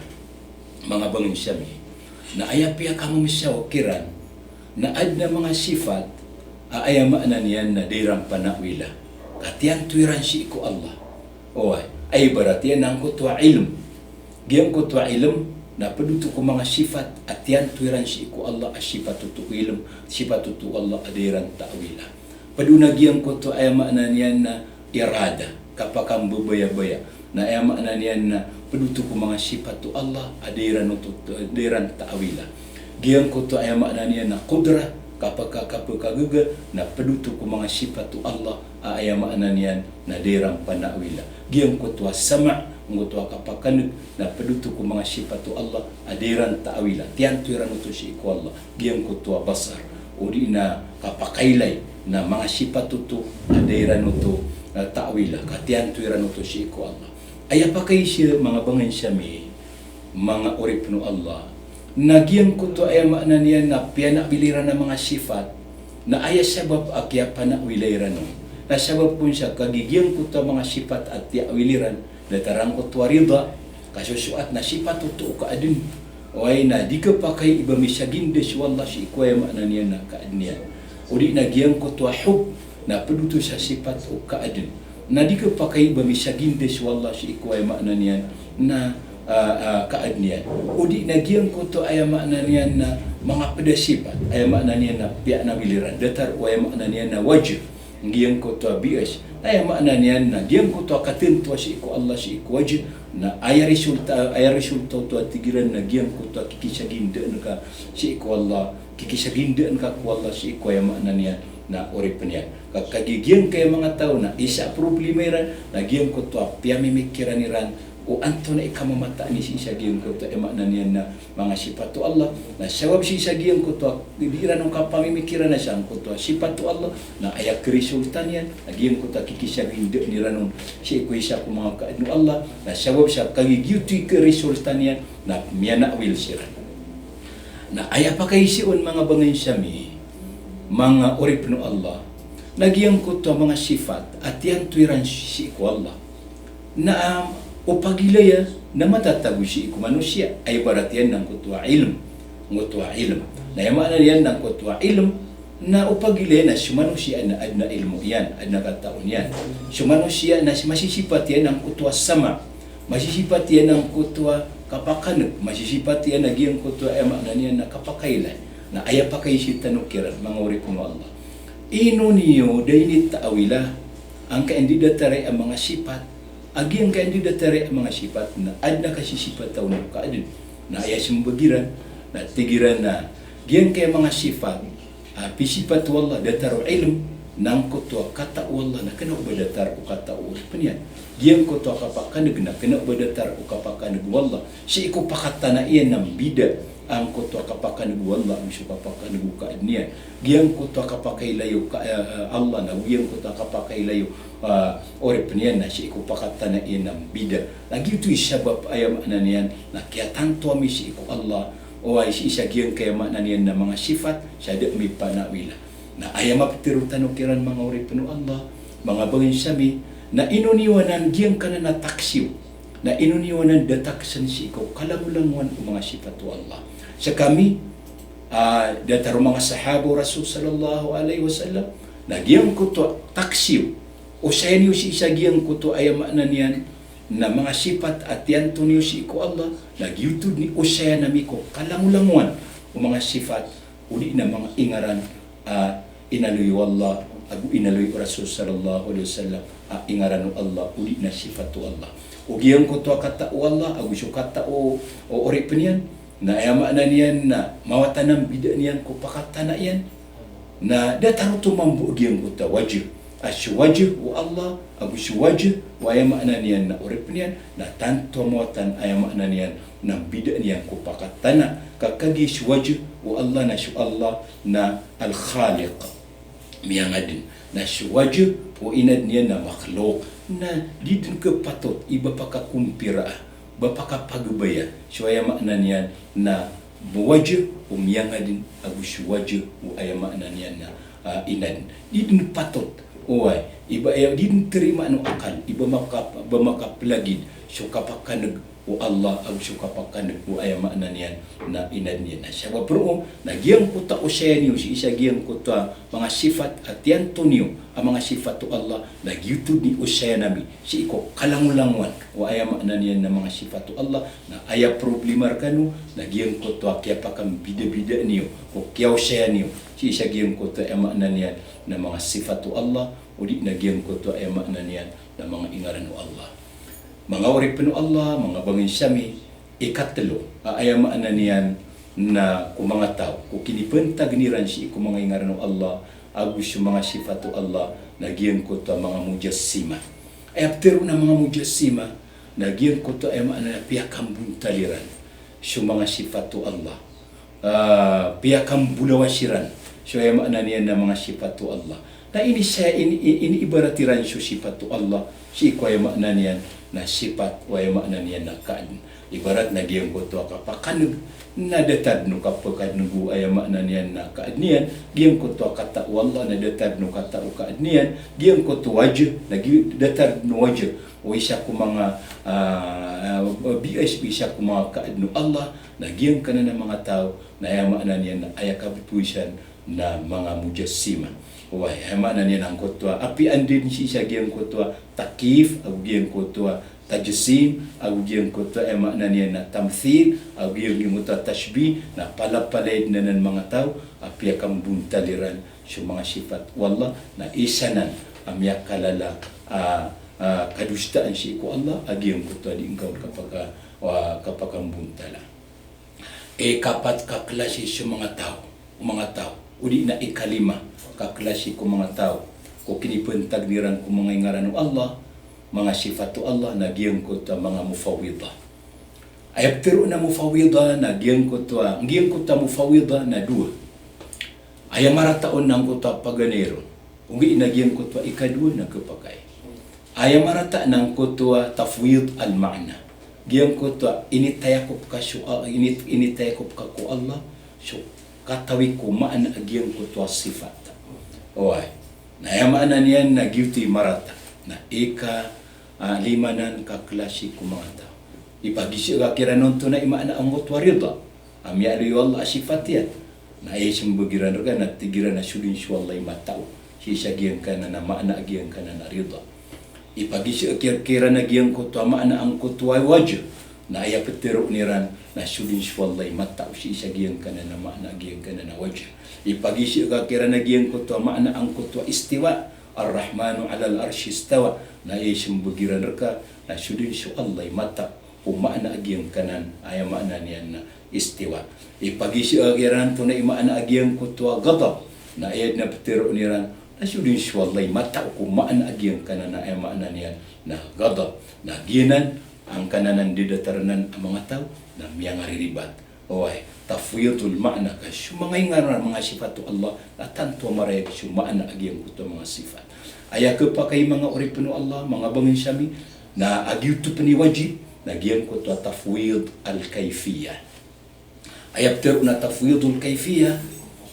manga bangin sami, na aya piyakamomsaw kiran na adn a manga sipat a aya maana niyan na da iran panawila, ka tiyanto iran sii ko Allah. Oway, aya ibarat iyan na angkoto a ilm. Giyangkoto a ilm na pd oto ko manga sipat a tiyanto iran sii ko Allah a sipat oto o ilm, sipat oto o Allah a da iran ta'wila. Pd on a giyangkoto aya maana niyan na irada, kapakambabaya-baya. Na aya maana niyan na pd oto ko manga sipat o Allah a da iran oto, da iran ta'wila. Giyangkoto aya maana niyan na qudra, kapaka-, kapakagaga, na pd oto ko manga sipat o Allah a aya maana niyan na da iran panawila. Giyangkoto a sama', angkoto a kapakan'g, na pd oto ko manga sipat o Allah a da iran ta'wila. Tiyanto iran oto sii ko Allah. Giyangkoto a basar, odi na kapakailay, na manga sipat oto a da iran oto, eh, ta'wila, ka tiyanto iran oto sii ko Allah. Aya pakaiza, manga bangin sami, manga oripn o Allah, na giyangkoto aya maana niyan na piyanawil iran a manga sipat, na aya sabap a kiyapanawila iran on na sabap kon sa kagiya giyangkoto a manga sipat a tiyawil iran, datar angkoto a rida, kasosoat, na sipat oto o kaadn. Oway, na di khapakay i ba misaginda so Allah sii ko aya maana niyan na kaadn iyan. Odi na giyangkoto a hub, na pd oto sa sipat o kaadn. Na di khapakay i ba misaginda so Allah sii ko aya maana niyan na, ah, ah, kaadn iyan. Odi na giyangkoto aya maana niyan na manga pd a sipat, aya maana niyan na piyanawil iran, datar o aya maana niyan na wajh, giyangkoto a bias, aya maana niyan na giyangkoto a katantoa sii ko Allah sii ko wajh, na aya resulta, aya resulta oto a tig iran na giyangkoto a kikisagindaan ka sii ko Allah, kikisagindaan ka ko Allah sii ko aya maana niyan na oripn iyan. Ka kagiya giyangkaya manga taw na isa a problema iran na giyangkoto a piyamimikiran iran o antonaa i kamamataan i sii sa giyangkoto a aya maana niyan na manga sipat o Allah, na sabap sii sa giyangkoto a di iran on kapamimikiran sa angkoto a sipat o Allah, na aya karisulta niyan na giyangkoto a kikisagindaan iran on sii ko isa ko manga kaadn o Allah, na sabap sa kagiya giyoto i karisulta niyan na miyanawil siran. Na aya pakaiza on, manga bangin sami, manga oripn o Allah, na giyangkoto a manga sipat a tiyanto iran sii ko Allah, na, um, o pagilaya na matatago sii ko manosiya, aya ibarat iyan na angkoto a ilm, angkoto a ilm. Na aya maana niyan na angkoto a ilm, na o pagilaya na so manosiya na adn a ilmo iyan, adn a katao niyan. So manosiya na masisipat iyan angkoto a sama', masisipat iyan angkoto a kapakan'g, masisipat iyan a giyangkoto a aya maana niyan na kapakailay. Na aya pakaiza tano kiran, manga oripn o Allah, ino niyo da initawila angkaya di datar a manga sipat, a giyangkaya di datar a manga sipat na adn a kasisipata on o kaadn. Na aya smbag iran, na tig iran na giyangkaya manga sipat a pisipat o Allah datar o ilm, na angkoto a katao o Allah na kna o ba datar o katao o oripn iyan. Giyangkoto a kapakan'g na kna o ba datar o kapakan'g o Allah. Sii ko pakatana iyan na mbida Giyangkoto a kapakaneg o Allah, ago so kapakaneg o kaadn iyan. Giyangkoto a kapakailay o ka-, eh, eh, Allah, na giyangkoto a kapakailay o, ah, oripn iyan, na sii ko pakatana iyan na mbida. Lagid oto i sabap aya maana niyan, na kiyatanto ami sii ko Allah, oway sii sa giyangkai aya maana niyan na manga sifat, sa da ami panawila. Na aya maptero tano kiran manga oripn o Allah, manga bangnsa mi, na ino niyo anan giyangkanan a taksiyo. Na ino niyo anan da taksn sii ko kalangolangowan o manga sifat o Allah. Skami, ah, datar o manga sahaba o Rasul sallallahu alaihi wasallam, na giyangkoto a taksiyo, osaya niyo sii sa giyangkoto aya maana niyan na manga sifat a tiyanto niyo sii ko Allah, na giyoto dn i osaya ami ko kalangolangowan o manga sifat, odi na manga ingaran a inaloy o Allah, ago inaloy o Rasul sallallahu alaihi wasallam, a ingaran o Allah, odi na sifat o Allah. O giyangkoto a katao o Allah, ago so katao o, o oripn iyan, na aya maana niyan na mawatan a mbida niyan ko pakatana iyan, na datar oto mambo giyangkoto a wajh. A so wajh o Allah, ago so wajh o aya maana niyan na oripn iyan, na tanto a mawatan aya maana niyan na mbida niyan ko pakatana. Ka kagiya so wajh o Allah na so Allah na Al-Khaliq, miyangadn. Na so wajh o inadn iyan na makhluq. Na di dn khapatot i ba pakakompira, ba pakapagabaya so aya maana niyan na wajh o miyangadn ago so wajh o aya maana niyan na, ah, inadn. Di dn patot, oway, i ba, aya di dn tarimaan o akal i ba maka-, ba makaplagid so kapakaneg o Allah ago so kapakaneg o aya maana niyan na inadn iyan. Na sabap roo, na giyangkoto a osaya niyo sii sa giyangkoto a manga sifat a tiyanto niyo a manga sifat o Allah, na giyoto dn i osaya ami sii ko kalangolangowan o aya maana niyan na manga sifat o Allah. Na aya problema rkano, na giyangkoto a kiyapakambidabida niyo ko kiyaosaya niyo sii sa giyangkoto a aya maana niyan na manga sifat o Allah, odi na giyangkoto a aya maana niyan na manga ingaran o Allah. Manga oripn o Allah, manga bangnsa mi, ikatlo a aya maana niyan na ko manga taw ko kinipantagn iran sii ko manga ingaran o Allah ago so manga sifat o Allah, na giyangkoto a manga mujassima. Aya ptero na manga mujassima, na giyangkoto a aya maana na piyakambontal iran so manga sifat o Allah. Ah, piyakambolawas iran so aya maana niyan na manga sifat o Allah. Na ini sa-, ini, ini, iniibarat iran so sifat o Allah sii ko aya maana niyan na sifat o aya maana niyan na kaadn. Ibarat na giyangkoto a kapakaneg na datar dn o kapakaneg o aya maana niyan na kaadn iyan. Giyangkoto a katao o Allah na datar dn o katao o kaadn iyan. Giyangkoto wajh na gi-, datar dn o wajh o isa ko manga, ah, ah, bi-, isa ko manga kaadn o Allah. Na giyangkanan a manga taw na aya maana niyan na aya kapopoisan na manga mujassima. Oway, aya maana niyan angkoto a apiya anda dn sii sa giyangkoto a takyif, ago giyangkoto a tajsim, ago giyangkoto a aya maana niyan na tamthil, ago giyangkoto a tashbih, na palapalaya dn anan manga taw a piyakambontal iran so manga sifat o Allah, na isa nan a miyakalala a, a, kadosaan sii ko Allah a giyangkoto a di ngka on kapaka-, a, kapakambontalan. Ikapat ka klasi so manga taw, o manga taw, odi na ikalima ka klasi ko manga taw ko kinipantagn iran ko manga ingaran o Allah, manga sifat o Allah, na giyangkoto a manga mufawwidah. Aya ptero na mufawwidah na giyangkoto a, giyangkoto a mufawwidah na dowa. Aya marata on na angkoto a paganay ron. Ogaid na giyangkoto a ikadowa na khapakay. Aya marata na angkoto a tafwid al-ma'na. Giyangkoto a initayakop ka so, ah, ini-, initayakop ka ko Allah so katawi ko maana a giyangkoto a sifat. Oway. Na aya maana niyan na giyoto i marata. Na ika, ah, lima nan ka klasi ko manga taw. Ipagiza ka kiran onto na i maana angkoto a rida a miyaaloy o Allah a sifat iyan. Na aya ismbag iran rka na tig iran a so dn so Allah i matao sii sa giyangkanan a maana a giyangkanan a rida. Ipagiza ka kiran a giyangkoto a maana angkoto a wajh. Na aya ptharoon iran na so dn so Allah i matao sii sa giyangkanan a maana a giyangkanan a wajh. Ipagiza ka kiran a giyangkoto a maana angkoto a istiwa. Ar-Rahmanu 'alal 'arshi istawa. Na aya ismbag iran rka na so dn so Allah i matao ko maana a giyangkanan, aya maana niyan na istiwa. Ipagiza ka kiran onto na i maana a giyangkoto a ghadab. Na aya dn a ptharoon iran na so dn so Allah i matao ko maana a giyangkanan, aya maana niyan na ghadab. Na giyanan angkanan a dadatar anan a manga taw na miyangariribat. Oway, tafwidul ma'na, ka so manga ingaran, manga sifat o Allah, na tanto a marayag so ma'na a giyangkoto a manga sifat. Aya kepakay, manga oripn o Allah, manga bangnsa ami, na a giyoto pn i wajib, na giyangkoto a tafwid al-kayfiyah. Aya ptharoon a tafwidul kayfiyah,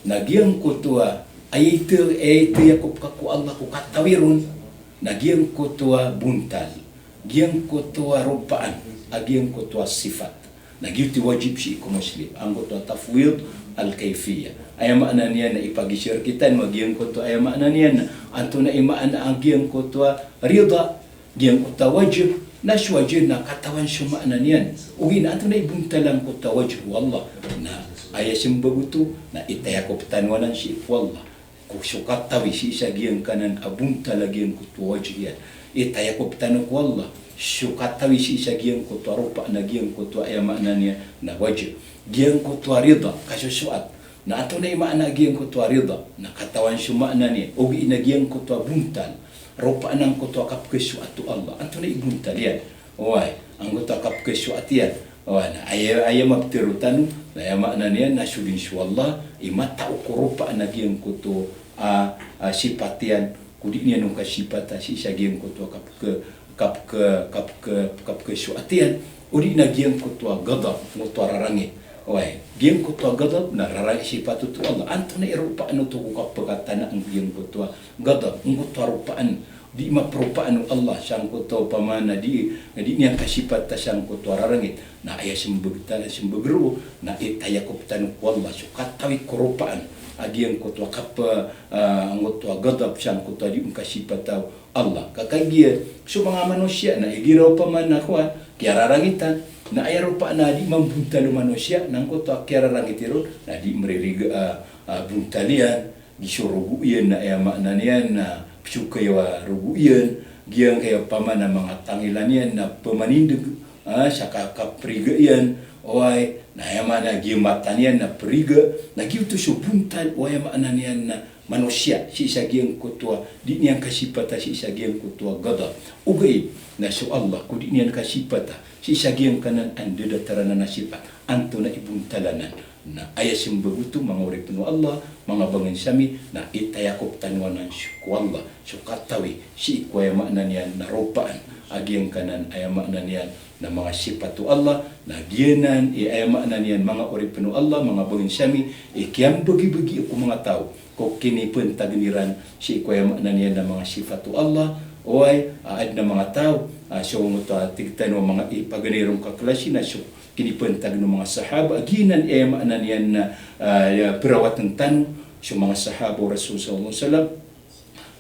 na giyangkoto a, aya ita, aya itayakop ka ko Allah ko katawi ron, na giyangkoto a bontal, giyangkoto a ropaan, a giyangkoto a sifat. Na giyoto i wajib sii ko Muslim, angkoto a tafwid al-kayfiyah. Aya maana niyan na ipagisir kita, na giyangkoto, aya maana niyan na antonaa i maana a giyangkoto a rida, giyangkoto a wajh, na so wajh na katawan so maana niyan. Ogaid na antonaa i bontal angkoto a wajh o Allah. Na aya smbag oto, na itayakop tano anan sii ko Allah. Ko so katawi sii sa giyangkanan a bontal a giyangkoto a wajh iyan. Itayakop tano ko Allah so katawi sii sa giyangkoto a ropaan a giyangkoto a, aya maana niyan na wajh. Giyangkoto a rida, kasosoat. Na antonaa i maana a giyangkoto a rida, na katawan so maana niyan. Ogaid na giyangkoto a bontal, ropaan angkoto a kapkhasoat o Allah. Antonaa i bontal iyan? Oway, angkoto a kapkhasoat iyan. Oway, na aya, aya maptharo tano, na aya maana niyan na so dn so Allah i matao ko ropaan a giyangkoto a, a, sipat iyan, ko di niyan on kasipata sii sa giyangkoto a kapkha, kapkha, kapkha, kapkhasoat iyan, odi na giyangkoto a ghadab, angkoto a rarangit. Oway, giyangkoto a ghadab na rarangit, sipat oto o Allah. Antonaa i ropaan oto ko kapkhatanaan giyangkoto a ghadab, angkoto a ropaan, di mapropaan o Allah sangkoto, opama na di, di niyan kasipata sangkoto a rarangit. Na aya smbag ta, smbag roo, na itayakop tano ko Allah so katawi ko ropaan a giyangkoto a kap, ah, angkoto a ghadab sangkoto a di on kasipata o Allah. Ka kagiya so manga manosiya na igira opama na kowan, kiyararangitan, na aya ropaan a di mambontal o manosiya na angkoto a kiyararangiti ron na di mririga a, a, bontal iyan, di so rogo iyan na aya maana niyan na pzokay a rogo iyan, giyangkaya opama na manga tangilan iyan na pmanindg, ah, sa ka, kapriga iyan, oway, na aya maana giya mata niyan na priga, na giyoto so bontal o, aya maana niyan na manosiya sii sa giyangkoto a di niyan kasipata sii sa giyangkoto a ghadab. Ogaid na so Allah ko di niyan kasipata sii sa giyangkanan a ndadatar anan a sipat. Antonaa i bontal anan? Na aya smbag oto, manga oripn o Allah, manga bangnsa ami, na itayakop tano anan sii ko Allah so katawi sii ko, aya maana niyan na ropaan a giyangkanan, aya maana niyan na manga sipat o Allah. Na giyanan i, aya maana niyan, manga oripn o Allah, manga bangnsa ami, i kiyambagibagi ko manga taw ko kinipantagn iran sii ko, aya maana niyan na manga sipat o Allah. Oway, a, adn a manga taw, a, so ngoto a tig tano a manga ipaganay ron ka klasi na so kinipantagn o manga sahaba, a giyanan i, aya maana niyan na, a, aya prawatn tano so manga sahaba o Rasul sallallahu alaihi wasallam.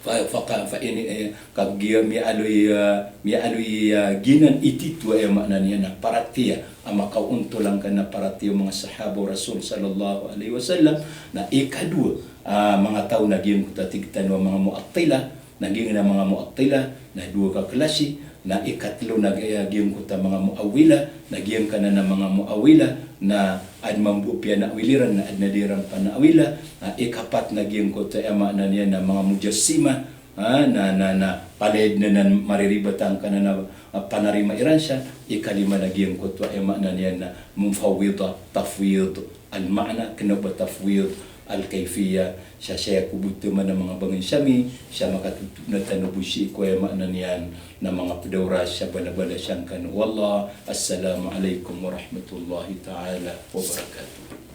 Fa, fa, ka, fa ini, eh, kagiya miyaaloy, ah, miyaaloy, ah, giyanan i titho, aya maana niyan na paratiyaya a makaontol angkanan a paratiyaya o manga sahaba o Rasul sallallahu alaihi wasallam. Na ikadowa, ah, manga taw na giyangkoto a tig tano a manga Mu'attilah, na giyangkanan a manga Mu'attilah na dowa ka klasi. Na ikatlo na giya, giyangkoto a manga Mu'awwilah, na giyangkanan a manga Mu'awwilah na adn mambo a piyana'wil iran, na adn a da iran pana'wila. Na ikapat na giyangkoto a, aya maana niyan na manga Mujassimah, ha, na, na, na palaya dn anan mariribat angkanan a, a, panarima iran sa. Ikalima na giyangkoto a, aya maana niyan na mufawwidah, tafwid al-ma'na, kna o ba tafwid al-kayfiyah. Sa saya ko bo thaman a manga bangnsa ami, sa makatotoona tano bo sii ko, aya maana niyan na manga pd a oras sa balabala sangkano o Allah. Assalamu alaikum warahmatullahi ta'ala wabarakatuh.